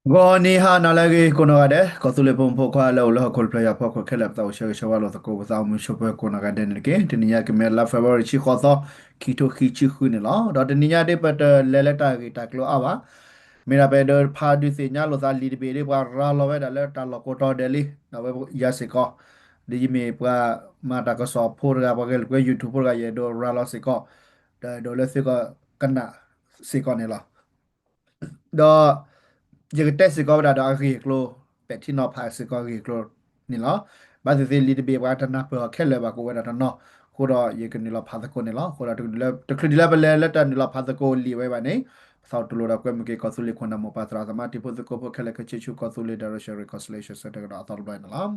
ဂီၤနံၤဟါနၤလၢအဂ့ၤ ကိးနီၢ်ဂၤဒဲး ကီၢ်သူလ့ၤဖိမုၣ်ဖိခွါလၢအိၣ်လၢဟီၣ်ခိၣ်တဖျၢၣ်ယၤဖီခိၣ်ခဲလၢာ် ပသးအိၣ်ဆၢဂ့ၤဆၢဝါလိာ်သကိး ပသးအိၣ်မုာ်ဆိးပၢၤကိးနီၢ်ဂၤဒဲးန့ၣ်တက့ၢ်. တနံၤညါကမ့ၢ်လါ February ဆံဃိးသီ ခံထိခံဆံဃုန့ၣ်လီၤ. ဒီးတနံၤညါဒ်ပတလဲၤလၢတၢ်ဂ့ၢ်တၢ်ကျိၤအါဘၣ်, မ့ၢ်ဒၣ်ပအဲၣ်ဒိးဖးဒုးသ့ၣ်ညါလိာ်သးလံာ်တဘ့ၣ်ဒ်ပှၤရၤလီၤဝဲဒၣ်လၢတၢ်လီၢ်ကိးတီၤဒဲးလံ, ဒီးဝဲယၤစ့ၢ်ကီး ဒ်ယမ့ၢ်ပှၤမၤတၢ်ကစီၣ်ဖိတဂၤ ပှၤဂဲၤလိာ်ကွဲ YouTube ဖိတဂၤ ယအဲၣ်ဒိးရၤလီၤစ့ၢ်ကီး, ဒီးအဲၣ်ဒိးလၢသုကနၣ်စ့ၢ်ကီးန့ၣ်လီၤ. ဒီး ယကတဲစ့ၢ်ကီးဝဲဒၣ်ဒီးအဂ့ၢ်အကျိၤ ပဲာ်ထံနီၤဖးစ့ၢ်ကီးအဂ့ၢ်အကျိၤန့ၣ်လီၤ. ဘၣ်သ့ၣ်သ့ၣ်လံာ်တဘ့ၣ်ပှၤတနၢ်ပၢၢ်အီၤခဲလၢာ်ဘၣ် ကအိၣ်ဝဲဒၣ်တနီၤ, အဃိဒီးယကနုာ်လီၤဖးသကိးန့ၣ်လီၤ. အဃိဒီး တချုးဒံးလၢပလဲၤလၢတၢ်နုာ်လီၤဖးသကိးလံာ်ဝဲဘၣ်န့ၣ်, ပသးအိၣ်တူၢ်လိာ်ဒီးကွဲမုာ်က့ၤကီၢ်သူလ့ၤခိၣ်နၢ်မိၢ်ပၢ်သရၣ်သမါတံၤဖိသကိးဖိခဲလၢာ်ခဲဆ့ဆူကီၢ်သူလ့ၤ Direction Reconciliation Centre ကဒီးအသီတဘျီန့ၣ်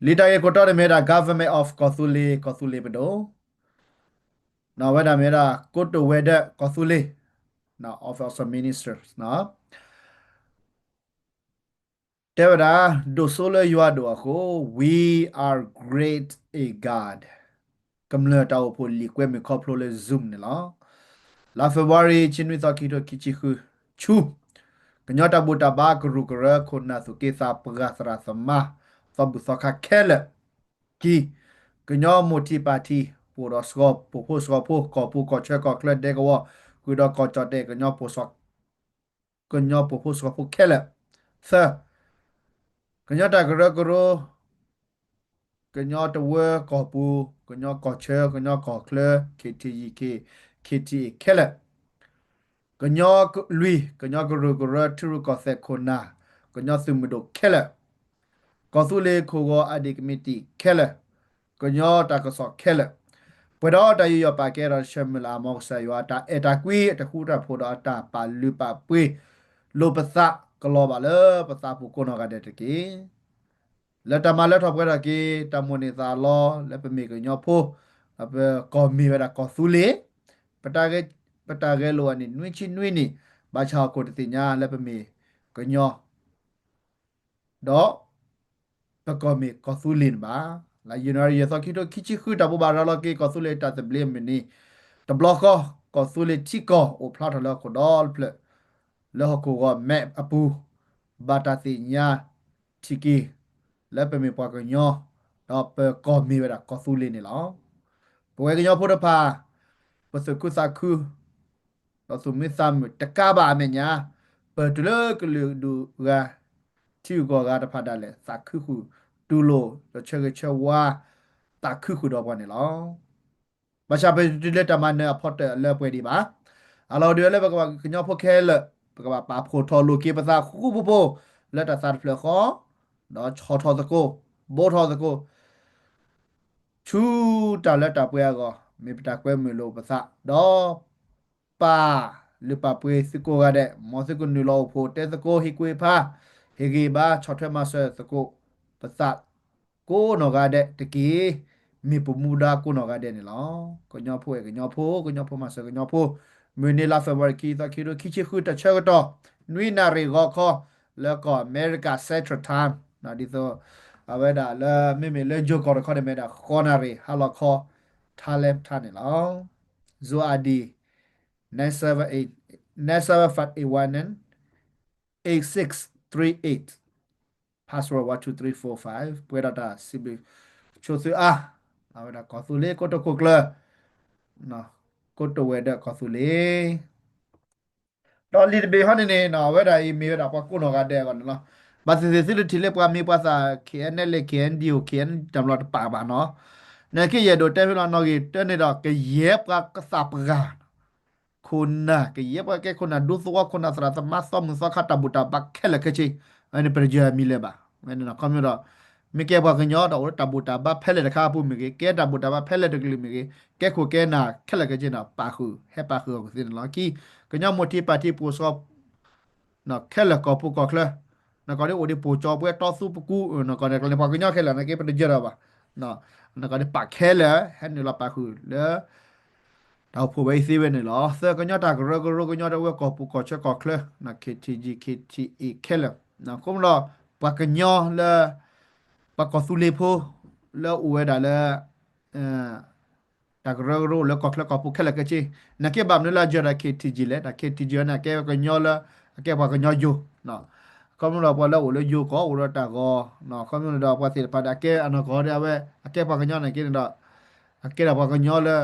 လီၤ. လံာ်တၢ်ဂ့ၢ်ခိၣ်တီန့ၣ်မ့ၢ်ဒၣ် Government of ကီၢ်သူလ့ၤ ကီၢ်သူလ့ၤပဒိၣ် နီၢ်ဝဲဒၣ်မ့ၢ်ဝဲဒၣ် ကိတိာ်ဝဲၤဒၢးကီၢ်သူလ့ၤ Office of Ministers တဲဝဲဒၣ် ဒိၣ်စိလၢယွၤဒိၣ်အဃိ We are great in God ကမျၢၢ်တၢ်အိၣ်ဖှိၣ်လံာ်ကွဲမုာ်ခီဖျိလၢ Zoom န့ၣ်လီၤ. လါ February ဆံနွံသီ ခံထိခံဆံဃု ဆူ ကညီတၢ်ဘူၣ်တၢ်ဘါကရူၢ်ကရၢ ခိၣ်နၢ်သူၣ်က့သးပှၢ်သရၣ်သမါ သီဘူၣ်သီခါခဲလၢာ်, ခံ ကညီမိၢ်ထံပၢ်ထံ ပှိၢ်ဒီးစှီၤ ပှိၢ်ဖိစှီၤဖိ ကီၢ်ပူၤကီၢ်ချၢကီၢ်ချၢဒဲကဝီၤ ဃုာ်ဒီးကီၢ်ကၠီၣ်တဲၣ် ကညီ ကညီပှိၢ်ဖိစှီၤဖိခဲလၢာ်, သၢ ကညီတၢ်ကရၢကရိ ကညီတဝၢကီၢ်ပူၤ ကညီကီၢ်ချၢ ကညီကီၢ်ချၢ KTG KTA ခဲလၢာ်, ကညီလွံၢ် ကညီကရူၢ်ကရၢ ထံရူၢ်ကီၢ်သဲးခိၣ်နၢ် ကညီသုးမုၢ်ဒိၣ်ခဲလၢာ်, ကီၢ်သူလ့ၤခိၣ်ဂီၤအဒ့ၣ်ကမံးတံာ်ခဲလၢာ်, ကညီတၢ်ကစီၣ်ခဲလၢာ်, ပှဲၤဒီးတၢ်ယူးယီၣ်ပာ်ကဲဒီးဆၢမုၢ်လၢ်အမူကစၢ်ယွၤ တၢ်အဲၣ်တၢ်ကွံ တဃူတၢ်ဖိးဒီးအတၢ်ပာ်လုၢ်ပာ်ပှ့ၤ လိာ်ပသးကလီၤဘၣ်လၢပသးပူၤကိးနီၢ်ဂၤဒဲးတက့ၢ်. လၢတၢ်မၤလၢထီၣ်ပှဲၤထီၣ်က့ၤ တၢ်မိၣ်န့ၢ်သးလီ လၢပမ့ၢ်ကညီဖိ ဒီးပကီၢ်မ့ၢ်ဝဲဒၣ်ကီၢ်သူလ့ၤ, ပတၢ်ဂဲၤလိာ်အနံၣ်နွံဆံနွံနံၣ် ဘၣ်ဆၣ်ဟီၣ်ခိၣ်တသ့ၣ်ညါလၢပမ့ၢ်ကညီ ဒီး ပကီၢ်မ့ၢ်ကီၢ်သူလ့ၤန့ၣ်ဘၣ်. လါယနူၤအါရံၤ ယဲၢ်သီ ခံထိခံဆံဃု တၢ်ဘိးဘၣ်ရၤလီၤက့ၤကီၢ်သူလ့ၤတၢ်သဘျ့မုၢ်နံၤ တဘျီဃီ ကီၢ်သူလ့ၤထံကီၢ်အိၣ်ဖျါထီၣ်လၢဟီၣ်ခိၣ်ဒီဖျၢၣ် လၢဟီၣ်ခိၣ်ဂီၤ map အပူၤ ဘၣ်တၢ်သ့ၣ်ညါထံၣ်က့ၤ လၢပမ့ၢ်ပှၤကညီ ဒီးပကီၢ်မ့ၢ်ဝဲဒၣ်ကီၢ်သူလ့ၤန့ၣ်လီၤ. ပဝဲကညီဖိတဖၣ် ပသူၣ်ခုသးခု ဒီးသူၣ်မံသးမုာ်တကးဘၣ်အမဲာ်ညါ ပတုၤလၢကလုာ်ဒူၣ်ဂၤ ထံဂုၤကီၢ်ဂၤတဖၣ်ဒၣ်လဲာ် သးခုဃုာ်တူၢ်လိာ် ဒီးဆၢဂ့ၤဆၢဝါ သးခုဃုာ်ဒီးပှၤန့ၣ်လီၤ. ဘၣ်ဆၣ်ပတုၤလၢတၢ်မၤနၢၤအဖီတၢၣ်လၢပှဲၤဒံးဘၣ်. အလီၢ်ဒုးလၢပကဘၣ်ကညီဖိခဲလၢာ် ပကဘၣ်ပာ်ဖှိၣ်ထီၣ်လိာ်က့ၤပသးဃူဃူဖိးဖိး လၢတၢ်သးတဖျၢၣ်ဃီ ဒီးဆီၣ်ထီၣ်သကိး ဘိးထီၣ်သကိး ဆူတၢ်လၢတၢ်ပှဲၤအဂီၢ် မ့ၢ်ပတၢ်ကွဲမုာ်လိာ်ပသး ဒီး ပာ်လုၢ်ပာ်ပှ့ၤသုကိးဂၤဒဲး မ်သုကနုာ်လီၤအိၣ်ဖှိၣ်တဲသကိး ဟ့ၣ်ကူၣ်ဟ့ၣ်ဖး ဟ့ၣ်ဂံၢ်ဘါ ဆီၣ်ထွဲမၤစၢၤသကိး ပသး ကိးနီၢ်ဂၤဒဲးတက့ၢ်. မ့ၢ်ပမူဒါကိးနီၢ်ဂၤဒဲးန့ၣ်လီၤ. ကညီဖိအဲၣ်ကညီဖိ ကညီဖိမၤစၢၤကညီဖိ မုၢ်နံၤလါ February ခံသီ ခံထိခံဆံဃု တၢ်ဆၢကတီၢ် နွံနၣ်ရံၣ်ဂီၤခီ လၢကီၢ်အမဲရကၤ Central Time ဒ်သိး အဝဲဒၣ်လၢ မ့မ့ၢ်လၢယိၤကီၢ်တခီန့ၣ် မ့ၢ်ဒၣ်ဃိးနၣ်ရံၣ် ဟါလီၤခီ Thailand Time န့ၣ်လီၤ. ယိၤအါဒံး nine seven eight, nine seven five eight one nine eight six three eight, password one two three four five ပှဲၤဒီးတၢ်စံးဘျုးဆိသုအါ, အဝဲဒၣ်ကီၢ်သူလ့ၤ ကိတိာ်ခိၣ်ကျၢၢ် ကိတိာ်ဝဲၤဒၢးကီၢ်သူလ့ၤ ဒီးလံာ်တဘ့ၣ်ဟီန့ၣ်န့ၣ် အဝဲဒၣ်အံၤမ့ၢ်ဝဲဒၣ်ပှၤကိးနီၢ်ဂၤဒဲးအဂီၢ်န့ၣ်လီၤ. ဘၣ်သ့ၣ်သ့ၣ်သုတထံၣ်လၢပှၤမ့ၢ်ပှၤသး KNLA KNDO KNU တၢ်ဘျီတပာ်ဘၣ်နီၤ. နာ်က့ယအဲၣ်ဒိးတဲဖဲလီၤနီၣ်ဂံၢ်တၢန့ၣ်ဒီး ကယဲၢ်ပှၤကသးပှၢ် ခိၣ်နၢ် ကယဲၢ်ပှၤကဲခိၣ်နၢ်ဒူသဝီ ခိၣ်နၢ်သရၣ်သမါ သီမုၣ်သီခါ တၢ်ဘူၣ်တၢ်ဘါခဲလၢာ်ခဲဆ့ အဝဲန့ၣ်ပတယၢၤမံၤလၢၤဘၣ်. အဝဲန့ၣ်ခီဖျိဒီး မ့ၢ်ကဲပှၤကညီဒီး အိၣ်လၢတၢ်ဘူၣ်တၢ်ဘါဖဲလဲၣ်တခါအပူၤမ့ၢ်ဂ့ၤ, ကဲတၢ်ဘူၣ်တၢ်ဘါဖဲလဲၣ်တကလုာ်မ့ၢ်ဂ့ၤ, ကဲခိၣ်ကဲနၢ်ခဲလၢာ်ခဲဆ့န့ၣ် ပာ်ဃုာ် ဟဲပာ်ဃုာ်အီၤကသ့န့ၣ်လီၤ. ခံ ကညီမိၢ်ထံပၢ်ထံ ပှိၢ်စှီၤ ခဲလၢာ်ကီၢ်ပူၤကီၢ်ချၢ, နကီၢ်ဒ်အိၣ်ဒံးပိၢ်ကၠီၤပှဲၤတီသူပကူ, နကီၢ်န့ၣ် ကလဲၤပှၤကညီခဲလၢာ် နာ်က့ပတယၢၤဒီးဘၣ်. နကီၢ်ဒ်ပာ်ခဲလၢာ် ဟဲနုာ်လီၤပာ်ဃုာ်လၢ တၢ်အိၣ်ဖှိၣ်ဝဲအံၤသ့ဝဲန့ၣ်လီၤ. သၢ ကညီတၢ်ကရၢကရိ ကညီတဝၢကီၢ်ပူၤကီၢ်ချၢကီၢ်ချၢ KTG KTA ခဲလၢာ်, အဃိဒီး ပှၤကညီလၢ ပှၤကီၢ်သူလ့ၤဖိ လၢအိၣ်ဝဲဒၣ်လၢ တၢ်ကရၢကရိလၢကီၢ်ချၢကီၢ်ပူၤခဲလၢာ်ခဲဆ့, နာ်က့ဘၣ်မနုၤလၢအယၢၤဒီး KTG လဲၣ်, တၢ် KTG န့ၣ် အကဲကညီလၢ အကဲပှၤကညီယိၤ ခီဖျိဒီးပှၤလၢအအိၣ်လၢယိၤကီၢ်အိၣ်ဒီးတၢ်ဂီၤ, ခီဖျိန့ၣ်ဒီးပှၤသ့ၣ်တဖၣ်ဒီးအကဲအနီၢ်ကီၢ်ဒီးအဝဲ အကဲပှၤကညီန့ၣ်က့န့ၣ်ဒီး အကဲဒၣ်ပှၤကညီလၢ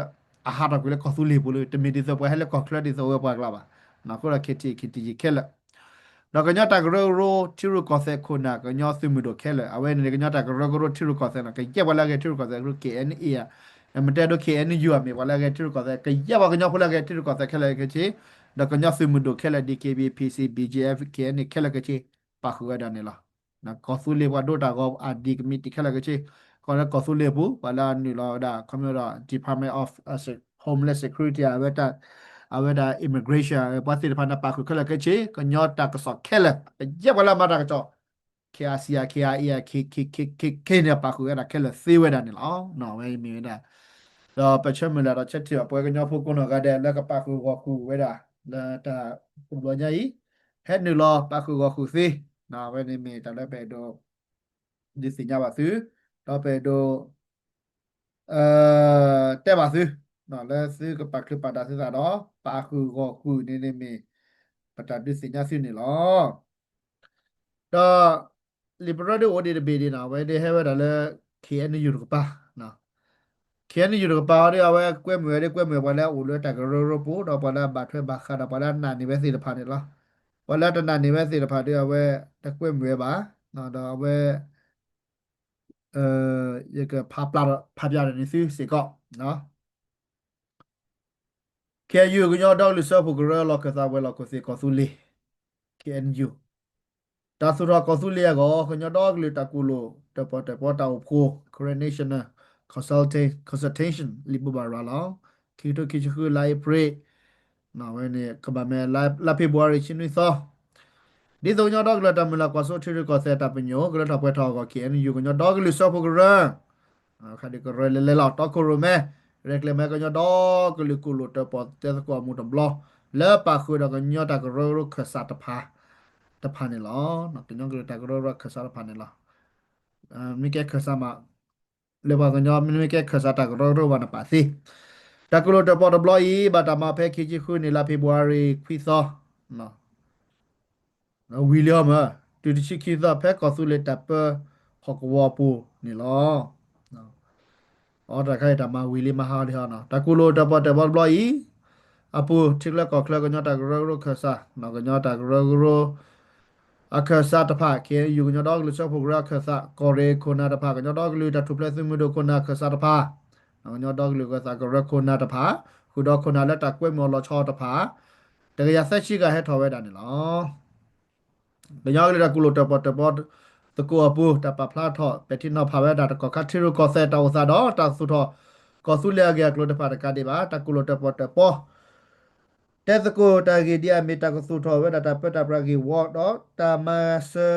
အဟးထီၣ်ကွံာ်လၢကီၢ်သူလ့ၤပူၤလၢ တမ့ၢ်ဒ်သိးပှၤဟဲလၢကီၢ်ချၢဒ်သိးဝဲပှၤကျါဘၣ်. အဃိဒီး K T A K T G ခဲလၢာ် ဒီးကညီတၢ်ကရၢကရိထံရူၢ်ကီၢ်သဲးခိၣ်နၢ် ကညီသုးမုၢ်ဒိၣ်ခဲလၢာ် အဝဲန့ၣ် ကညီတၢ်ကရၢကရိထံရူၢ်ကီၢ်သဲးန့ၣ် ကယဲၢ်ပှၤလၢအဂဲၤထံရူၢ်ကီၢ်သဲး K N A ဧါ, မ့ၢ်တဲဒိ K N U ဧါ မ့ၢ်ပှၤလၢအဂဲၤထံရူၢ်ကီၢ်သဲး ကယဲၢ်ပှၤကညီဖိလၢအဂဲၤထံရူၢ်ကီၢ်သဲးခဲလၢာ်ခဲဆ့, ဒီးကညီသုးမုၢ်ဒိၣ်ခဲလၢာ် D K B A P C B G F K N A ခဲလၢာ်ခဲဆ့ ပာ်ဃုာ်ဝဲဒၣ်န့ၣ်လီၤ. ကီၢ်သူလ့ၤပှၤဒိတၢ်ဂီၤ ID committee ခဲလၢာ်ခဲဆ့, ကီၢ်လၢကီၢ်သူလ့ၤပူၤ ပှၤလၢအနုာ်လီၤဝဲဒၣ် ခီဖျိဒီး Department of Homeland Security အဝဲဒၣ် immigration ပှၤသ့ၣ်တဖၣ်န့ၣ် ပာ်ဃုာ်ခဲလၢာ်ခဲဆ့, ကညီတၢ်ကစီၣ်ခဲလၢာ် ကယဲၢ်ပှၤလၢအမၤတၢ်ကစီၣ် K R C ဧါ K R A ဧါ K K K K န့ၣ် ပာ်ဃုာ်ဝဲဒၣ်ခဲလၢာ်သ့ဝဲဒၣ်န့ၣ်လီၤ. အဝဲမ့ၢ်ဝဲဒၣ် ဒီးပဆၢမုၢ်လၢ်ဒီးဆၢထံၣ်အပှၤကညီဖိကိးနီၢ်ဂၤဒဲးလၢကပာ်ဃုာ်ဂီၢ်ဃုာ်ဝဲဒၣ် လၢတၢ်တဘျီညါအံၤ, ဟဲနုာ်လီၤပာ်ဃုာ်ဂီၢ်ဃုာ်သ့, အဝဲန့ၣ်မ့ၢ်တၢ်လၢပအဲၣ်ဒိး ဒုးသ့ၣ်ညါဘၣ်သု, ဒီးပအဲၣ်ဒိး တဲဘၣ်သု, လၢသုကပာ်ချုးပာ်တၢ်သုသးဒီး ပာ်ဃုာ်ဂီၢ်ဃုာ်န့ၣ်န့ၣ်မ့ၢ် ပတၢ်ဒုးသ့ၣ်ညါသုန့ၣ်လီၤ. ဒီး လံာ်ပရၢဒိၣ်အိၣ်ဒံးတဘ့ၣ်ဒံးနီၤ, အဝဲဒၣ်ဟဲဝဲဒၣ်လၢ K N U တကပၤ, K N U တကပၤအီၤဒီး အဝဲကွဲမုာ်ဝဲဒၣ် ကွဲမုာ်ပှၤလၢအအိၣ်လၢတၢ်ကရၢကရိပူၤ ဒီးပှၤလၢအဘၣ်ထွဲဘၣ်ဃးဒီးပှၤလၢအနာ်န့ၢ်ဝဲသ့ၣ်တဖၣ်န့ၣ်လီၤ. ပှၤလၢအတနာ်န့ၢ်ဝဲသ့ၣ်တဖၣ်ဒီး အဝဲတကွဲမုာ်ဝဲဘၣ်, ဒီးအဝဲ ယကဖးပျၢ်ဒီး ဖးပျၢ်ဒီးန့ၢ်သုစ့ၢ်ကီး K N U ကညီဒီကလုာ်စၢဖှိၣ်ကရၢလီၢ်ခၢၣ်သးဝဲၤလီၢ်ခိၣ်သ့ၣ်ကီၢ်သူလ့ၤ K N U တၢ်သူၣ်ထီၣ်ကီၢ်သူလ့ၤအဂီၢ် ကညီဒီကလုာ်တၢ်ကူၣ်လိာ်တၢၣ်ပီၣ်တၢၣ်ပီတၢ်အိၣ်ဖှိၣ် Karen National Consulta- Consultation လံာ်ဘိးဘၣ်ရၤလီၤ. ခံကထိခံဆံဃု လါအ့ဖြ့ၣ် ဝဲန့ၣ် ကဘၣ်မ့ၢ်လါဖ့ၤဘြူၤအါရံၤ ဆံနွံသီ ဒ်သိးကညီဒီကလုာ်တၢ်မုၢ်လၢ်ကွၢ်စိထံရူၢ်ကီၢ်သဲးတၢ်ပညိၣ် ကရၢထီၣ်ပှဲၤထီၣ်အဂီၢ် K N U ကညီဒီကလုာ်စၢဖှိၣ်ကရၢ ခါဒုးကရၢလဲၤလဲၤလီၤ တီခိၣ်ရိၣ်မဲ ရဲၣ်ကျဲၤမ့ၢ်ကညီဒီကလုာ်ကူၣ်လိာ်တၢၣ်ပီၣ်တဲသကိးအမူးတဘျီ လၢပာ်ဃုာ်ဒီးကညီတၢ်ကရၢကရိခၢၣ်စးတဖၣ် တဖၣ်န့ၣ်လီၤ. ကညီကလုာ်တၢ်ကရၢကရိခၢၣ်စးတဖၣ်န့ၣ်လီၤ. မ့ၢ်ကဲခၢၣ်စးမး လၢပှၤကညီ မ့မ့ၢ်ကဲခၢၣ်စးတၢ်ကရၢကရိဘၣ်န့ၣ်ပာ်သ့. တၢ်ကူၣ်လိာ်တၢၣ်ပီၣ်တဘျီအံၤ ဘၣ်တၢ်မၤဖဲခံဆံဃုနံၣ် လါဖ့ၤဘြူၤအါရံၤ ခွံသီ ဝံၤလံဟီမး တုၤတဆံခံသီ ဖဲကီၢ်သူလ့ၤတၢ်ပၢဟီၣ်ကဝီၤအပူၤန့ၣ်လီၤ. အတၢ်ခါအံၤတၢ်မၤဝံၤလံမၤဟါလံဟီနီၤ တၢ်ကူၣ်လိာ်တၢၣ်ပီၣ်တၢၣ်ပီၣ်တဘျီအံၤ အပူၤ ထံချၢကီၢ်ချၢကညီတၢ်ကရၢကရိခၢၣ်စး ကညီတၢ်ကရၢကရိ အခၢၣ်စးတဖၣ် K N U ကညီဒီကလုာ်စၢဖှိၣ်ကရၢအခၢၣ်စး ကီၢ်ရ့ၣ်ခိၣ်နၢ်တဖၣ် ကညီဒီကလုာ်တၢ်ထူၣ်ဖျဲးသုးမုၢ်ဒိၣ်ခိၣ်နၢ်အခၢၣ်စးတဖၣ် ကညီဒီကလုာ်ဂၢၤသးကရၢခိၣ်နၢ်တဖၣ် ဃုာ်ဒီးခိၣ်နၢ်လၢတၢ်ကွဲမုာ်အလီၤဆီတဖၣ် တကယၤသၢဆံဂၤဟဲထီၣ်ဝဲဒၣ်န့ၣ်လီၤ. ကညီကလုာ်တၢ်ကူၣ်လိာ်တၢၣ်ပီၣ်တၢၣ်ပီၣ်သကိးအပူၤ တၢ်ပာ်ဖျါထီၣ်ပဲာ်ထံနီၤဖးဝဲဒၣ်တကီၢ်ခါထံရူၢ်ကီၢ်သဲးတၢ်အိၣ်သးဒီး တၢ်သူၣ်ထီၣ်ကီၢ်သူလ့ၤအဂ့ၢ်အကျိၤတဖၣ်တကးဒံးဘၣ် တၢ်ကူၣ်လိာ်တၢၣ်ပီၣ်တၢၣ်ပီၣ် တဲသကိးတၢ်ဂ့ၢ်ဒ်အမ့ၢ်တၢ်ကသူၣ်ထီၣ်ဝဲဒၣ်တၢ်ပၢတၢ်ပြးဂ့ၢ်ဝီ ဒီးတၢ်မၤစၢ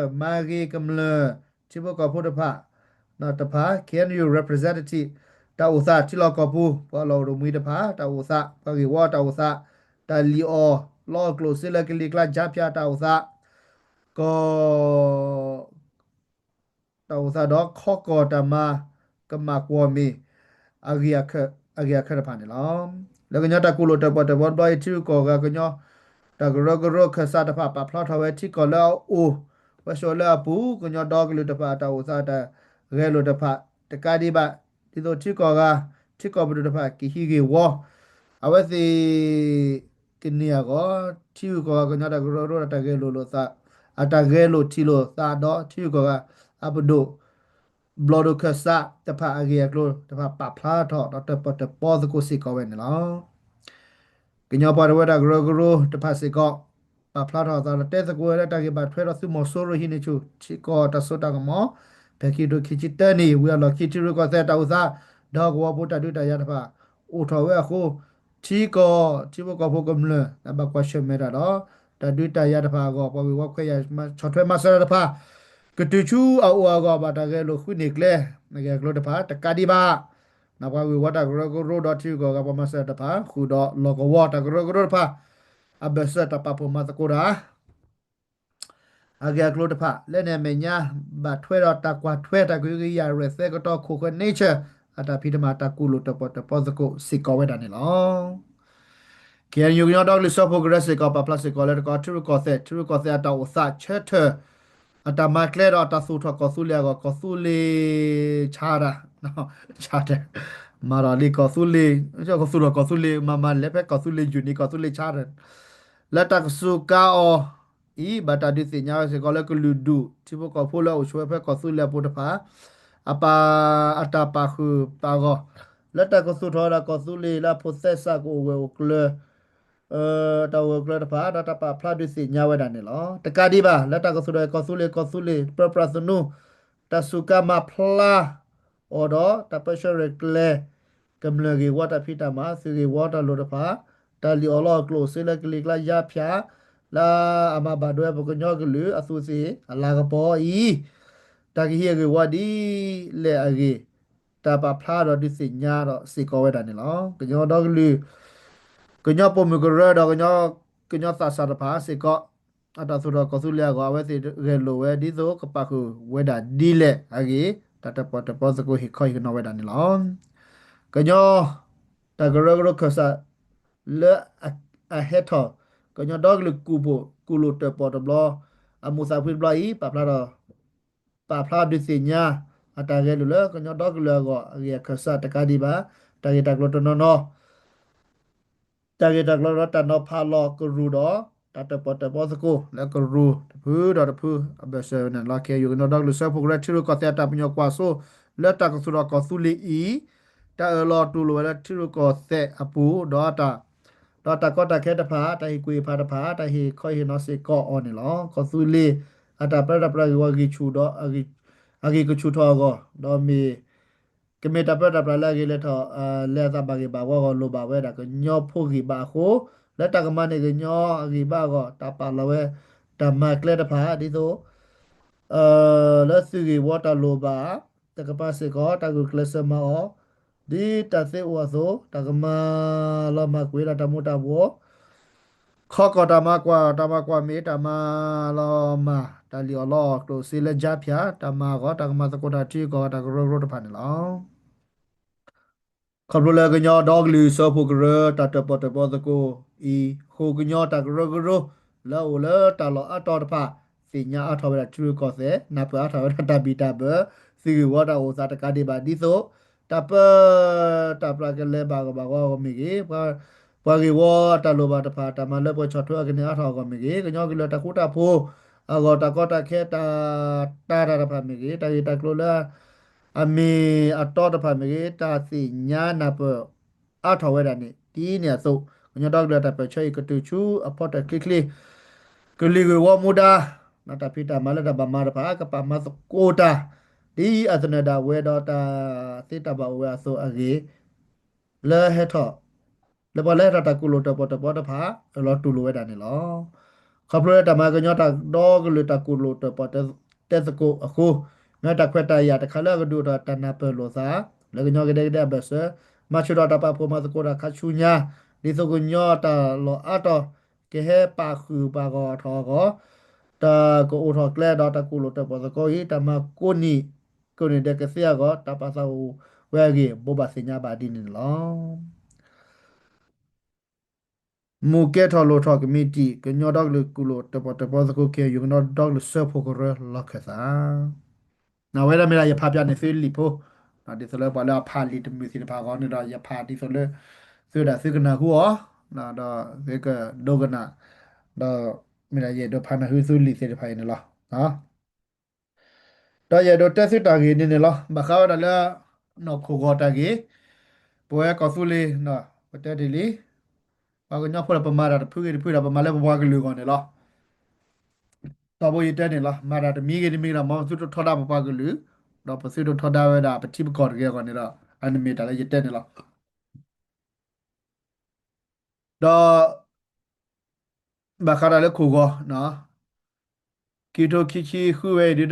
ၤမၤဂ့ၤကမျၢၢ် ထံဖိကီၢ်ဖိတဖၣ် တဖၣ် K N U representative တၢ်အိၣ်သး ထံလီၢ်ကီၢ်ပူၤ ပှၤလီၢ်အိၣ်ရိၣ်မှံတဖၣ် တၢ်အိၣ်သး ပှၤဂ့ၢ်ဝီတၢ်အိၣ်သး တၢ်လံၣ်အီၣ်လီအီၣ်ကျိၣ်စ့လၢကလံၤကျါ ကၠါဖၠၣ်တၢ်အိၣ်သး ကီၢ် တၢ်အိၣ်သးဒီးခီကီၢ်တၢ်မၤကမၣ်ကွီၢ်မ့ၣ် အဂ့ၢ်အခၢၣ်တဖၣ်န့ၣ်လီၤ. လၢကညီတၢ်ကူၣ်လိာ်တၢၣ်ပီၣ်တၢၣ်ပီၣ်တဘျီအံၤ ထံရူၢ်ကီၢ်ဂၤကညီ တၢ်ကရၢကရိခၢၣ်စးတဖၣ် ပာ်ဖျါထီၣ်ဝဲထံကီၢ်လၢအအိၣ် ဝဲဆိးလၢအပူၤ ကညီဒီကလုာ်တဖၣ်အတၢ်အိၣ်သးတၢ်ဂဲၤလိာ်တဖၣ် တကးဒံးဘၣ် ဒ်သိးထံကီၢ်ဂၤ ထံကီၢ်ပဒိၣ်တဖၣ် ကဟံးဂ့ၢ်ဝီ အဝဲသ့ၣ် ကန့ၢ်အဂီၢ် ထံဂုၤကီၢ်ဂၤကညီတၢ်ကရၢကရိတၢ်ဂဲၤလိာ်လိာ်သး အတၢ်ဂဲၤလိာ်ထံၣ်လိာ်သးဒီးထံဂုၤကီၢ်ဂၤ အပဒိၣ် ဘျီၣ်ဒိၣ်ခၢၣ်စးတဖၣ်အဂ့ၢ်အကျိၤတဖၣ်ပာ်ဖျါထီၣ်ဒီးတၢၣ်ပီၣ်တၢၣ်ပီၣ်သကိးစ့ၢ်ကီးဝဲန့ၣ်လီၤ. ကညီပှၤတဝၢတၢ်ကရၢကရိတဖၣ်စ့ၢ်ကီး ပာ်ဖျါထီၣ်အသးဒီးတဲသကိးဝဲလၢတၢ်ဂ့ၢ်ဘၣ်ထွဲဒီးသုးမီၤစိရိၤဟံးန့ၢ်ဆူၣ် ထံကီၢ်တၢ်စိတၢ်ကမီၤ ဖဲခံကထိခံဆံတၢနံၣ် ဝံၤအလီၢ်ခံထံရူၢ်ကီၢ်သဲးတၢ်အိၣ်သး ဒီးကဝီၤပူၤတၢ်ဒုးတၢ်ယၤတဖၣ် အိၣ်ထီၣ်ဝဲအဃိ ထံကီၢ်ထံဖိကီၢ်ဖိကမျၢၢ် ဘၣ်ကွၢ်ဆၢၣ်မဲာ်တၢ်ဒီး တၢ်ဒုးတၢ်ယၤတဖၣ်အဂီၢ် ပှၤဂ့ၢ်ဝီခွဲးယာ်ဆီၣ်ထွဲမၤစၢၤတၢ်တဖၣ် ကတုၤဆူအအိၣ်အဂီၢ် ဘၣ်တၢ်ဂဲၤလိာ်ဃုန့ၢ်ကျဲ အဂ့ၢ်အကျိၤတဖၣ် တကးဒံးဘၣ် ပှၤဂ့ၢ်ဝီတၢ်ကရၢကရိဒီးထံဂုၤကီၢ်ဂၤပှၤမၤစၢၤတဖၣ် ဃုာ်ဒီးလီၢ်ကဝီၤတၢ်ကရၢကရိတဖၣ် အဘၢၣ်စၢၤတၢ်ပာ်ဖှိၣ်မၤသကိးတၢ် အဂ့ၢ်အကျိၤတဖၣ် လၢန့ၣ်အမဲာ်ညါ ဘၣ်ထွဲဒီးတၢ်ကွၢ်ထွဲတၢ်ကဟုကယာ် ရဲၣ်သဲကတီၤခိၣ်ဃၢၤ nature အတၢ်ဖံးတမၤ တၢ်ကူၣ်လိာ်တၢၣ်ပီၣ်တၢၣ်ပီၣ်သကိးစ့ၢ်ကီးဝဲဒၣ်န့ၣ်လီၤ. KNU ကညီဒီကလုာ်စၢဖှိၣ်ကရၢစ့ၢ်ကီး ပာ်ဖျါစ့ၢ်ကီးလၢတကီး ထံရူၢ်ကီၢ်သဲး ထံရူၢ်ကီၢ်သဲးအတၢ်အိၣ်သးဆၢထၢၣ် အတၢ်မၤကျဲဒီးအတၢ်သူၣ်ထီၣ်ကီၢ်သူလ့ၤအဂီၢ် ကီၢ်သူလ့ၤဆါတၢ် ဆါတၢ် မၤဒီးလံကီၢ်သူလ့ၤ ကသူၣ်ထီၣ်ကီၢ်သူလ့ၤ မၤမၤလဲၤဖဲကီၢ်သူလ့ၤယူၢ်န့ၣ် ကီၢ်သူလ့ၤဆါတၢ် လၢတၢ်ကစူးကါအီၤအံၤ ဘၣ်တၢ်ဒုးသ့ၣ်ညါဝဲစ့ၢ်ကီးလၢကလုာ်ဒူၣ် ထံဖိကီၢ်ဖိလၢအအိၣ်ဆိးဝဲဖဲကီၢ်သူလ့ၤအပူၤတဖၣ် အပာ် အတၢ်ပာ်ဃုာ်ပာ်ဂီၢ် လၢတၢ်ကသူၣ်ထီၣ်ဝဲဒၣ်ကီၢ်သူလ့ၤလၢအဖိးသဲစးကအိၣ်ဝဲအိၣ်ကျၢၤ တၢ်အိၣ်ဝဲအိၣ်ကျၢၤတဖၣ် ဒီးတၢ်ပာ်ဖျါဒုးသ့ၣ်ညါဝဲဒၣ်န့ၣ်လီၤ. တကးဒံးဘၣ် လၢတၢ်ကသူၣ်ထီၣ်ကီၢ်သူလ့ၤ ကီၢ်သူလ့ၤ ပြၢပြၢသနူ တၢ်စူးကါမၤဖျါအီၤဒီး တၢ်ပၢဆှၢရဲၣ်ကျဲၤ ကမျၢၢ်ဂ့ၢ်ဝီတၢ်ဖံးတၢ်မၤ သုးဂ့ၢ်ဝီတၢ်လိၣ်တဖၣ် တၢ်လံၣ်အီၣ်လီအီၣ်ကျိၣ်စ့လၢကလံၤကျါယါဖၠး လၢအမၤဘၣ်ဒိဝဲပကညီကလုာ်အသူးသ့ၣ်အလၤကပီၤအံၤ တၢ်ကဟံးအဂ့ၢ်ဝီဒ်လဲၣ်အဂ့ၢ် တၢ်ပာ်ဖျါဒီးဒုးသ့ၣ်ညါဒီးစ့ၢ်ကီးဝဲဒၣ်န့ၣ်လီၤ. ကညီဒီကလုာ် ကညီပိာ်မုၣ်ကရၢဒီး ကညီသးစၢ်တဖၣ်စ့ၢ်ကီး အတၢ်သူၣ်ထီၣ်ကီၢ်သူလ့ၤအဂီၢ် အဝဲသ့ၣ်ဂဲၤလိာ်ဝဲဒ်သိးကပာ်ဃုာ်ဝဲဒၣ်ဒ်လဲၣ်အဂ့ၢ် တၢ်တၢၣ်ပီၣ်တၢၣ်ပီသကိးဟ့ၣ်ခီဟ့ၣ်နီၤဝဲဒၣ်န့ၣ်လီၤ. ကညီတၢ်ကရၢကရိခၢၣ်စး လၢအဟဲထီၣ် ကညီဒီကလုာ်ကူၣ်ပိာ်ကူၣ်လိာ်တၢၣ်ပီၣ်တဘျီ အမူးသးဖှံတဘျီအံၤ ပာ်ဖျါဒီး ပာ်ဖျါဒုးသ့ၣ်ညါ အတၢ်ဂဲၤလိာ်လၢကညီဒီကလုာ်အဂီၢ် အဂ့ၢ်အခၢၣ်စးတကးဒံးဘၣ် တၢ်ဂ့ၢ်တၢ်ကျိၤတနီၤနီၤ တၢ်ဂ့ၢ်တၢ်ကျိၤဒီးတၢ်နီၤဖးလီၤကရူၢ်ဒီး တၢ်တၢၣ်ပီၣ်တၢၣ်ပီသကိးလၢကရူၢ်တဖုဒီးတဖုအဘၢၣ်စၢၤန့ၣ်လီၤ. ခဲအံၤ ကညီဒီကလုာ်စၢဖှိၣ်ကရၢ ထံရူၢ်ကီၢ်သဲးအတၢ်ပညိၣ်ကွၢ်စိ လၢတၢ်ကသူၣ်ထီၣ်ကီၢ်သူလ့ၤအံၤ တၢ်အၢၣ်လီၤတူၢ်လိာ်ဝဲလၢထံရူၢ်ကီၢ်သဲးအပူၤ ဒီးတၢ် ဒီးတၢ်ကီတၢ်ခဲတဖၣ် တၢ်ဟ့ၣ်ကူၣ်ဟ့ၣ်ဖးတဖၣ် တၢ်ဟ့ၣ်ခီဟ့ၣ်နီၤစ့ၢ်ကီးအီၤန့ၣ်လီၤ. ကီၢ်သူလ့ၤအတၢ်ပၢတၢ်ပြးဂ့ၢ်ဝီဂံၢ်ဆူၣ်ဒီး အဂံၢ်ကဆူၣ်ထီၣ်အဂီၢ် ဒီးမ့ၢ် ကမ့ၢ်တၢ်ပၢတၢ်ပြးလၢအဂ့ၤလၢထီၣ် လၢအသးဘၣ်ဂ့ၢ်ဘၣ်ဝီအဂီၢ် လိၣ်ဘၣ်ဝဲဒၣ်ကညီဖိဂံၢ်ဘါအဃိ လၢတၢ်ကမၤန့ၢ်ကညီအဂံၢ်ဘါအဂီၢ် တၢ်ပာ်လီၤဝဲ တၢ်မၤကျဲတဖၣ် ဒ်သိး လၢသုးဂ့ၢ်ဝီတၢ်လိၣ်ဘၣ် တကပၤစ့ၢ်ကီး တၢ်ဂုာ်ကျဲးစၢးမၤအီၤ ဒ်တၢ်သ့အိၣ်အသိး တၢ်ကမၤလီၤမၢ်ကွံာ်ဒၣ်တၢ်မူၤတၢ်ဘှီး ခီကီၢ်တၢ်မၤကွၢ် တၢ်မၤကွၢ်မ့ၢ် တၢ်မၤလီၤမၢ် တၢ်လံၣ်အီၣ်လီအီၣ်ကျိၣ်စ့လၢယါဖၠး တၢ်မၤအဂီၢ် တၢ်ကမၤသကိးတၢ်ထံကီၢ် တၢ်ကရၢကရိတဖၣ်န့ၣ်လီၤ. ခီဖျိလၢကညီဒီကလုာ်စၢဖှိၣ်ကရၢ တၢ်တၢၣ်ပီၣ်တၢၣ်ပီသကိးအံၤ ဃိကညီတၢ်ကရၢကရိ လၢအအိၣ်လၢတၢ်လီၢ်အါတီၤတဖၣ် သ့ၣ်ညါအါထီၣ်ဝဲဒၣ်ထံရူၢ်ကီၢ်သဲး နၢ်ပၢၢ်အါထီၣ်ဝဲဒၣ်တၢ်ဘံၣ်တၢ်ဘၢ သုးဂ့ၢ်ဝီတၢ်အိၣ်သးတကးဒံးဘၣ် ဒ်သိး တၢ်ပၢ တၢ်ပြးကလဲၤဘၣ်ဂီၢ်ဘၣ်ဂီၢ်အဂီၢ်မ့ၢ်ဂ့ၤ ပှၤဂ့ၢ်ဝီတၢ်လိၣ်ဘၣ်တဖၣ် တၢ်မၤလၢပှဲၤဆီၣ်ထွဲအကန့ၢ်အါထီၣ်အဂီၢ်မ့ၢ်ဂ့ၤ ကညီကလုာ်တၢ်ဃူတၢ်ဖိး အဂီၢ်တၢ်ကီတၢ်ခဲ တၢ် တၢ်တၢ်တဖၣ်မ့ၢ်ဂ့ၤ တၢ်ဂ့ၢ်တၢ်ကျိၤလၢ အမ့ၢ်အတီတဖၣ်မ့ၢ်ဂ့ၤ တၢ်သ့ၣ်ညါနၢ်ပၢၢ်အါထီၣ်ဝဲဒၣ်န့ၣ် ဒ်န့ၣ်အသိး ကညီဒီကလုာ်အတၢ်ပၢၢ်ဆၢအံၤ ကတုၤဆူအဖီတၢၣ်ချ့ချ့ ကလုာ်ဂ့ၢ်ဝီမူဒါ တၢ်ဖံးတၢ်မၤလၢတၢ်ဘၣ်မၤတဖၣ် ကပာ်မၤသကိးတၢ် ဒ်အသနၢၣ်ဒၣ်ဝဲဒီးတၢ်သ့တၢ်ဘၣ်အိၣ်ဝဲအသိးအဂ့ၢ် လၢဟဲထီၣ် လၢပှၤလၢဟဲထီၣ်တၢ်ကူၣ်လိာ်တၢၣ်ပီၣ်တၢၣ်ပီတဖၣ် အၢၣ်လီၤတူၢ်လိာ်ဝဲဒၣ်န့ၣ်လီၤ. ခီဖျိလၢတၢ်မၤကညီတၢ်ဒီကလုာ်တၢ်ကူၣ်လိာ်တၢၣ်ပီၣ်တၢၣ်သကိးအဃိ မ့ၢ်တၢ်ခွဲးတၢ်ယာ်တခါလၢအကဒုးအိၣ်ထီၣ်တၢ်နၢ်ပၢၢ်လိာ်သး လၢကညီကဒဲကဒဲအဘၢၣ်စၢၤ မၤဆူၣ်ထီၣ်တၢ်ပာ်ဖှိၣ်မၤသကိးတၢ်ခါဆူညါ ဒ်သိးကညီတၢ်လီၢ်အါတီၤ ကဟဲပာ်ဃုာ်ပာ်ဂီၢ်ထီၣ်အဂီၢ် တၢ်ကအိၣ်ထီၣ်ကျဲဒီးတၢ်ကူၣ်လိာ်တၢၣ်ပီၣ်သကိးအံၤ တၢ်မၤကိးနံၣ် ကိးနံၣ်ဒဲးကသ့အဂီၢ် တၢ်ပာ်သးအိၣ်ဝဲအဂ့ၢ် ဘိးဘၣ်သ့ၣ်ညါဘၣ်ဒ်န့ၣ်န့ၣ်လီၤ. မူၤကဲထီၣ်လိၣ်ထီၣ်ကမံးတံာ် ကညီဒီကလုာ်ကူၣ်လိာ်တၢၣ်ပီၣ်တၢၣ်ပီသကိး KNU ကညီဒီကလုာ်စၢဖှိၣ်ကရၢလီၢ်ခၢၣ်သး အဝဲဒၣ်မ့ၢ်ဒၣ်ယဖးပၠးန့ၢ်သုလံာ်ဖိ ဒ်သိးလၢပှၤလၢအဖးလံာ်တမုာ်သ့ၣ်တဖၣ်အဂီၢ်န့ၣ်ဒီး ယဖးဒ်သိးလၢ သုဝဲဒၣ်သုကနၢ်ဟူအီၤ ဒီးသုကဒိကနၣ် ဒီးမ့ၢ်ဒၣ်ယအဲၣ်ဒိးဖးနၢ်ဟူသုလံာ်သ့ၣ်တဖၣ်အံၤန့ၣ်လီၤ. ဒီးယအဲၣ်ဒိးတဲသုတၢ်ဂ့ၢ်န့ၣ်န့ၣ်လီၤ. ဘၣ်ဃးဝဲဒၣ်လၢ နီၢ်ခိၣ်ဂီၤတၢ်ဂ့ၢ် ပဝဲကီၢ်သူလ့ၤ ပတဲတ့ၢ်လံ ပှၤကညီဖိဒီးပမၤတၢ်တဖုဂ့ၤတဖုဒီး ပမၤလၢပပှၤကလုာ်အဂီၢ်န့ၣ်လီၤ. ဒီးဖိယတဲန့ၣ်လီၤ. မၤတၢ်တမံၤဂ့ၤတမံၤဒီး မ်ပသုတထီဒါပပှၤကလုာ်, ဒီးပသုတထီဒါဝဲဒၣ်ပထံပကီၢ်တဂ့ၤအဂီၢ်န့ၣ်ဒီး အန့ၣ်မ့ၢ်တၢ်လၢယတဲန့ၣ်လီၤ. ဒီး ဘၣ်ဃးဒီးလၢခိၣ်ဂီၤ ခံကထိခံဆံဃုဝဲအံၤဒ်ဒီး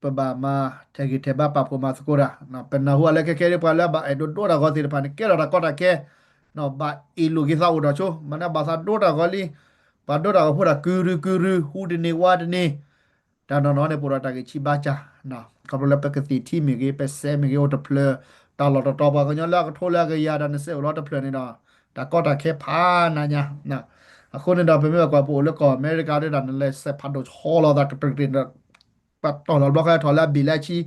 ပဘၣ်မၤထဲးဂံၢ်ထဲးဘါပာ်ဖှိၣ်မၤသကိးတၢ်, ပနၢ်ဟူအလၢခဲခဲဒ်ပှၤလၢအဘၣ်အဲၣ်ဒိးဒိတၢ်ဂီၤသ့ၣ်တဖၣ်န့ၣ် ကဲထီၣ်တၢ်ကီတၢ်ခဲ, ဘၣ်အ့ၣ်လိာ်က့ၤသးအိၣ်ဒီးဆိ, မ့ၢ်န့ၣ်ဘၣ်သးဒိတၢ်ဂီၤလံ, ပှၤဒိတၢ်ဂီၤဖိတၢ်ကုရုကုရု ဟူတနံၤဝါတနံၤ, တၢ်နီၢ်နီၢ်န့ၣ် ပအိၣ်ဒီးတၢ်ဂံၢ်ဆံးဘါစၢ်, ခီဖျိလၢပကသံၣ်ထံမ့ၢ်ဂ့ၤ, ပစဲးမ့ၢ်ဂ့ၤ အိၣ်တဖျၢၣ်, တၢ်လီၢ်တတီၤ ပှၤကညီလၢအကထိလၢအကယၤဒီး နစဲးအိၣ်လီၤတဖျၢၣ်န့ၣ်ဒီး တၢ်ကီတၢ်ခဲဖးနးညါ, အဃိန့ၣ်ဒီး ပမ့ၢ်ဘၣ်ကွၢ်ပအိၣ်လၢကီၢ်အမဲရကၤဒၣ် နလဲၤစဲးဖးဒိၣ်ဆီလီၤသးကတြူးကတြူးန့ၣ်ဒီး ပှၤတီၢ်လီၤဘျီဃဲထီၣ်လၢအဘ့ၣ်လၢအဆံ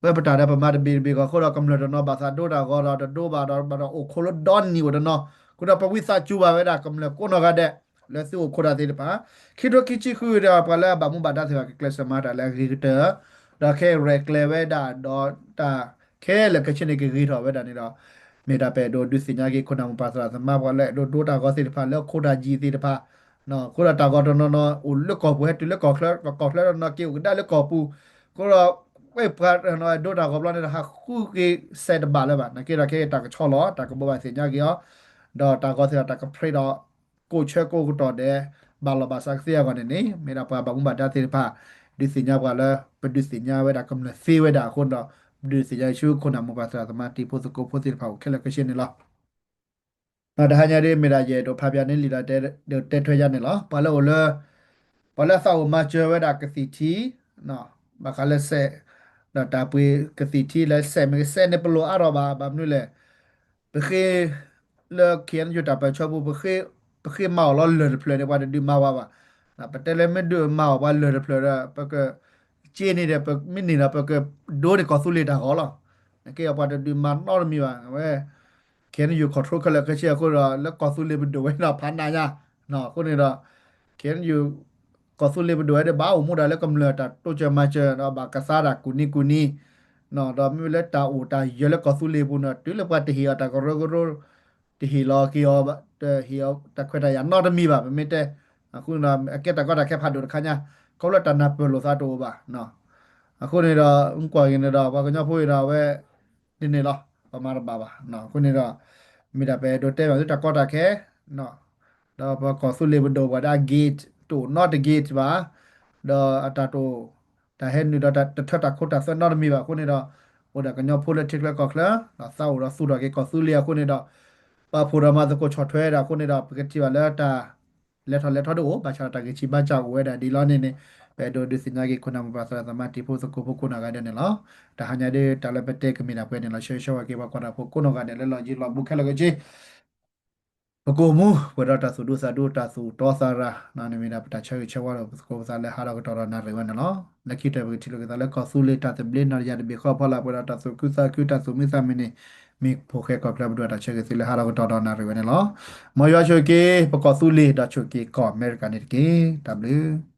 ဝဲပတၢ်ဒီးပမၤတဘ့ၣ်တဘ့ၣ်ဂီၢ်အဃိဒီး ကမျၢၢ်တနီၤဘၣ်သးဒိတၢ်ဂီၤဒီးတဒိဘၣ်ဒီး ဘၣ်ဒီးအိၣ်ခိးလၢဒီနံၤအိၣ်တနီၤ, အဃိဒီးပဝံသးစူၤဘၣ်ဝဲဒၣ်ကမျၢၢ်ကိးနီၢ်ဂၤဒဲး လၢသုအိၣ်ခိးတၢ်သ့ၣ်တဖၣ်, ခံထိခံဆံဃုဒီး ပှၤလၢအဘၣ်မူဘၣ်ဒါသ့ၣ်တဖၣ် ကကျဲးစၢးမၤတၢ်လၢအဂ့ၤကတၢၢ်, ဒီးခဲအံၤရဲၣ်ကျဲၤဝဲဒၣ်ဒီးတၢ်ခဲလၢာ်ခဲဆ့န့ၣ် ကဂ့ၤထီၣ်ဝဲဒၣ်န့ၣ်ဒီး မ့ၢ်ဒၣ်ပအဲၣ်ဒိးဒုးသ့ၣ်ညါက့ၤ ခိၣ်နၢ်မိၢ်ပၢ်သရၣ်သမါ ပှၤလၢအဲၣ်ဒိးဒိတၢ်ဂီၤသ့ၣ်တဖၣ် လၢခိးတၢ်ယံၤသ့ၣ်တဖၣ်, အဃိဒီးတၢ်ဂီၤတနီၤနီၤအိၣ်လၢကီၢ်ပူၤ ဟဲတုၤလၢကီၢ်ချၢ, ကီၢ်ချၢတနီၤက့ၤအိၣ်ကဒါလၢကီၢ်ပူၤ, အဃိဒီး ဝဲပှၤတနီၤဒိတၢ်ဂီၤဘျီန့ၣ်ဒီး ဟးဃုက့ၤစဲးတဘၣ်လၢၤဘၣ်, နာ်က့ဒီးခဲအံၤတၢ်ကဆီလီၤ, တၢ်ကဘိးဘၣ်သ့ၣ်ညါက့ၤအီၤ, ဒီးတၢ်ဂီၤသ့ၣ်တဖၣ်တၢ်ကဖြ့ဒီး ကိးဆၢကိးကတီၢ်ဒဲး ဘၣ်လီၤဘၣ်စးကသ့အဂီၢ်န့ၣ်န့ၣ် မ့ၢ်ဒၣ်ပှၤဘၣ်မူဘၣ်ဒါသ့ၣ်တဖၣ် ဒုးသ့ၣ်ညါပှၤလၢ ပဒုးသ့ၣ်ညါဝဲဒၣ်ကမျၢၢ်သ့ဝဲဒၣ်အဃိဒီး ပဒုးသ့ၣ်ညါဆူခိၣ်နၢ်မိၢ်ပၢ်သရၣ်သမါတံၤဖိသကိးဖိသ့ၣ်တဖၣ်အိၣ်ခဲလၢာ်ခဲဆ့န့ၣ်လီၤ. ဒီးတဟါညါဒ်မ့ၢ်ဒၣ်ယအဲၣ်ဒိးဖးပၠးန့ၢ်လံဒီး တဲထွဲယါန့ၣ်လီၤ. ပှၤလၢအအိၣ်လၢ ပှၤလၢအသးအိၣ်မၤစၢၤဝဲဒၣ်ကသံၣ်ထံ ဘၣ်ဃးလၢစဲး ဒီးတၢ်ပှ့ၤကသံၣ်ထံလၢစဲးမ့ၢ်ဂ့ၤ စဲးန့ၣ်ပလိၣ်အါထီၣ်ဘၣ်, ဘၣ်မနုၤလဲၣ်, ပဃ့ လၢ ခ့ၣ်အဲၣ်ယူၣ် တၢ်ပၢၢ်ဆၢပူၤ ပဃ့မၤအီၣ်လီၤလၢၢ်တဖျၢၣ်န့ၣ် ပှၤတဒုးမၤဝဲဘၣ်. ပတဲလၢမ့ၢ်ဒုးမၤအီၣ်ပှၤလၢၢ်တဖျၢၣ်ဒီး ပက က့န့ၣ်ဒီး ပမ့ၢ်န့ၢ်ဒီး ပကဒိးန့ၢ်ကီၢ်သူလ့ၤတၢ်ဂီၤလီၤ. နကဲအပှၤတဒုးမၤနီတမံၤဘၣ်. အဝဲ ခ့ၣ်အဲၣ်ယူၣ် control ခဲလၢာ်ခဲဆ့အဃိဒီး လၢကီၢ်သူလ့ၤပဒိၣ်ဝဲဒီးဖးနးညါ, အဃိန့ၣ်ဒီး ခ့ၣ်အဲၣ်ယူၣ် ကီၢ်သူလ့ၤပဒိၣ်ဝဲဒီး ဘၣ်အိၣ်မူဒၣ်လၢကမျၢၢ်တၢ်တိစၢၤမၤစၢၤ ဒီးဘၣ်ကသါတၢ်ကူၣ်နံၤကူၣ်နံၤ, ဒီးမ့ၢ်လၢတၢ်အိၣ်တၢ်ယၢၤလၢကီၢ်သူလ့ၤပူၤန့ၣ် တုၤလၢပှၤတဟ့ၣ်အီၤတၢ်ကရၢကရိ တဟ့ၣ်လီၤက့ၤအီၤ တဟ့ၣ်အီၤတၢ်ခွဲးတၢ်ယာ်နီတမံၤဘၣ် ပမ့ၢ်တဲ. အဃိန့ၣ်ဒီး အကဲတၢ်ကီတၢ်ခဲဖးဒိၣ်တခါညါ ခီဖျိတၢ်နၢ်ပၢၢ်လိာ်သးတအိၣ်ဘၣ်. အဃိန့ၣ်ဒီး မ့ၢ်ကွၢ်က့ၤန့ၣ်ဒီး ပှၤကညီဖိအံၤဒီးအဝဲ ဒ်န့ၣ်လီၤ ပမၤတဘၣ်ဘၣ်. အဃိန့ၣ်ဒီး မ့ၢ်ဒၣ်ပအဲၣ်ဒိးတဲဘၣ်သုတၢ်ကီတၢ်ခဲ ဒီးပကီၢ်သူလ့ၤပဒိၣ်ပှၤဒၣ် gate တအိၣ်နီတ gate ဘၣ်, ဒီးအတၢ်တအိၣ် တၢ်ဟဲနုာ်ဒီးတၢ်တထၢတၢ်ခိတၢ်သွဲနီတမံၤဘၣ်အဃိန့ၣ်ဒီး အိၣ်ဒီးကညီဖိလၢထံချၢကီၢ်ချၢ ဒီးသးအိၣ်ဒီးသူၣ်ထီၣ်က့ၤကီၢ်သူလ့ၤအဃိန့ၣ်ဒီး ပာ်ဖှိၣ်ဒီးမၤသကိးဆီၣ်ထွဲဒၣ်အဃိန့ၣ်ဒီး ပကထံၣ်ဘၣ်လၢတၢ် လဲၤထီၣ်လဲၤထီတအိၣ် ဘၣ်ဆၣ်ဒီးတၢ်ဂ့ၢ်ဆံးဘါစၢ်အိၣ်ဝဲဒၣ်ဒ်လီၤန့ၣ်န့ၣ် ပအဲၣ်ဒိးဒုးသ့ၣ်ညါက့ၤခိၣ်နၢ်မိၢ်ပၢ်သရၣ်သမါတံၤဖိသကိးဖိကိးနီၢ်ဂၤဒဲးန့ၣ်လီၤ. တဟါညါဒ်တၢ်လၢပတဲကမ့ၢ်ဒၣ်ပှဲၤန့ၣ်လီၤ. ဆၢဂ့ၤဆၢဝါက့ၤပှၤကွၢ်တၢ်ဖိကိးနီၢ်ဂၤဒဲးလၢလီၢ်ယံၤလီၢ်ဘူးခဲလၢာ်ခဲဆ့ ပကအိၣ်မူ ပှဲၤဒီးတၢ်သူၣ်ဒူသးဒူ တၢ်သူၣ်တီသးရၤ န့ၣ်မ့ၢ်ဒၣ်ပတၢ်ဆၢဂ့ၤဆၢဝါဒီးပသကိးပသးလၢဟးထီၣ်ကတီၢ်ဒီးနၣ်ရံၣ်ဝဲန့ၣ်လီၤ. လၢခံကတၢၢ်ပကထံၣ်လိာ်က့ၤသးလၢကီၢ်သူလ့ၤတၢ်သဘျ့ နီၢ်တယၢ်တဘ့ၣ်ဃီဖီလာ် ပှဲၤဒီးတၢ်သူၣ်ခုသးခု တၢ်သူၣ်မံသးမုာ်န့ၣ် မ့ၢ်ဖိၣ်ဃဲကီၢ်ချၢပဒိၣ်တၢ်ဆၢဂ့ၤသုလၢဟးထီၣ်ကတီၢ်ဒီးနၣ်ရံၣ်ဝဲန့ၣ်လီၤ. မ်ယွၤဆိၣ်ဂ့ၤက့ၤ ပကီၢ်သူလ့ၤဒီးဆိၣ်ဂ့ၤက့ၤကီၢ်အမဲရကၤန့ၣ်တက့ၢ်. တၢ်ဘျုး